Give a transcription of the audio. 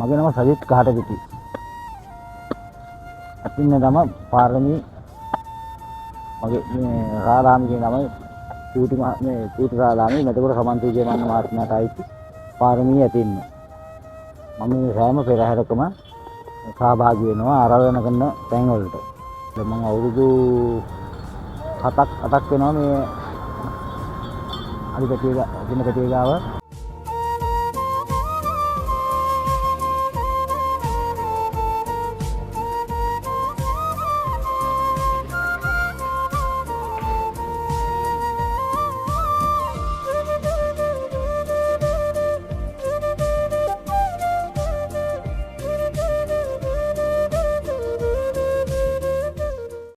මගේ නම සජිත් කහටපිටි. අතින්න නම පාරමී. මගේ මේ රාලාමිගේ නම චූටි, මේ චූටි රාලාමි මෙතකොට සමන්ත විජයමන්න මහත්මයාට අයිති පාරමී ඇතින්න. මම මේ සෑම පෙරහැරකම සහභාගී වෙනවා ආරාධනා කරන තැන් වලට. දැන් මම අවුරුදු 7ක් 8ක් වෙනවා මේ අලි පැටිය ඇතින්න පැටිය ගාව.